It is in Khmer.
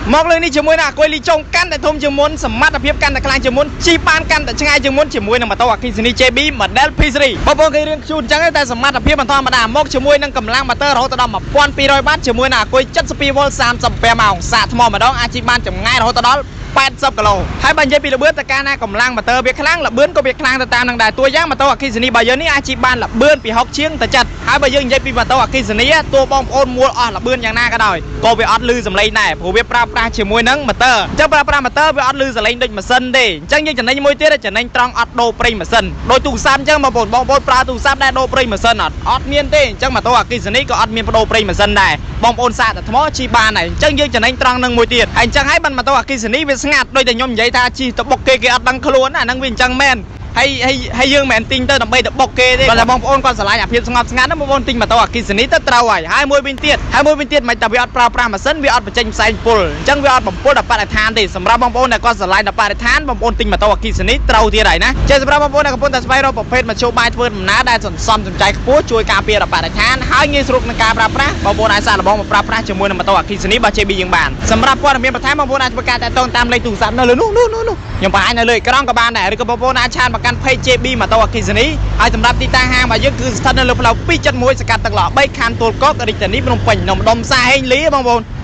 មកលើនេះជាមួយនឹងអាគុយលីចុងកាន់តែធំជាងមុនសមត្ថភាពកាន់តែខ្លាំងជាងមុនជិះបានកាន់តែឆ្ងាយជាងមុនជាមួយនឹងម៉ូតូអគ្គិសនី JB Model P3 បងប្អូនគេរឿងខ្ជូនអញ្ចឹងតែសមត្ថភាពមិនធម្មតាមកជាមួយនឹងកម្លាំងម៉ូទ័ររហូតដល់1200វ៉ាត់ជាមួយនឹងអាគុយ 72V 35ម៉ោងសាកថ្មម្ដងអាចជិះបានចម្ងាយរហូតដល់80គីឡូហើយបើនិយាយពីល្បឿនតើកាលណាកម្លាំងម៉ូទ័រវាខ្លាំងល្បឿនក៏វាខ្លាំងទៅតាមនឹងដែរតួយ៉ាងម៉ូតូអគ្គិសនីរបស់យើងនេះអាចជិះបានល្បឿនពី60ជាងទៅចិត្តហើយបើយើងនិយាយពីម៉ូតូអគ្គិសនីតួបងប្អូនមួលអស់ល្បឿនយ៉ាងណាក៏ដោយក៏វាអត់លឺសំឡេងដែរព្រោះវាប្រើប្រាស់ជាមួយនឹងម៉ូទ័រអញ្ចឹងប្រើប្រាស់ម៉ូទ័រវាអត់លឺសំឡេងដូចម៉ាស៊ីនទេអញ្ចឹងយើងចំណេញមួយទៀតចំណេញត្រង់អត់ដូរប្រេងម៉ាស៊ីនដូចទូរស័ព្ទអញ្ចឹងបងប្អូនបងប្អូនប្រើទូរស័ព្ទដែរដូរប្រេងម៉ាស៊ីនអត់អត់មានទេអញ្ចឹងម៉ូតូអគ្គិសនីក៏អត់មានបដូរប្រេងម៉ាស៊ីនដែរបងប្អូនសាកតែថ្មជិះបានហើយអញ្ចឹងយើងចំណេញត្រង់នឹងមួយទៀតហើយអញ្ចឹងហើយបានម៉ូតូអគ្គិសនីវាស្ងាត់ដូចតែខ្ញុំនិយាយថាជិះទៅបុកគេគេអត់ដឹងខ្លួនអាហ្នឹងវាអញ្ចឹងមែនហើយហើយហើយយើងមិនមែនទិញទៅដើម្បីទៅបុកគេទេគាត់តែបងប្អូនគាត់ស្រឡាញ់អាភាពស្ងប់ស្ងាត់ណាបងប្អូនទិញម៉ូតូអគ្គិសនីទៅត្រូវហើយហើយមួយវិញទៀតហើយមួយវិញទៀតមិនតែវាអត់ប្រើប្រាស់ម៉ាស៊ីនវាអត់បញ្ចេញផ្សែងពុលអញ្ចឹងវាអត់បំពុលដល់បរិស្ថានទេសម្រាប់បងប្អូនដែលគាត់ស្រឡាញ់ដល់បរិស្ថានបងប្អូនទិញម៉ូតូអគ្គិសនីត្រូវទៀតហើយណាចេះសម្រាប់បងប្អូនដែលកំពុងតែស្វែងរកប្រភេទមធ្យោបាយធ្វើដំណើរដែលសន្សំសំចៃខ្ពស់ជួយការពារដល់បរិស្ថានហើយងាយស្រួលក្នុងការប្រើប្រាស់បងប្អូនអាចសាកល្បងមកប្រើប្រាស់ជាមួយនឹងម៉ូតូអគ្គិសនីរបស់ JB យើងបានសម្រាប់ព័ត៌មានបន្ថែមបងប្អូនអាចធ្វើការតាក់ទងតាមលេខទូរស័ព្ទនៅលើនោះនោះនោះនោះខ្ញុំបង្ហាញនៅលើអេក្រង់ក៏បានដែរឬក៏បងប្អូនអាច chat មកកាន់ page JB ម៉ូតូអគ្គិសនីហើយសម្រាប់ទីតាំងហាងរបស់យើងគឺស្ថិតនៅលើផ្លូវ271សង្កាត់ទឹកល្អ3ខណ្ឌទួលគោករាជធានីភ្នំពេញនៅម្ដុំផ្សារហេងលីបងប្អូន។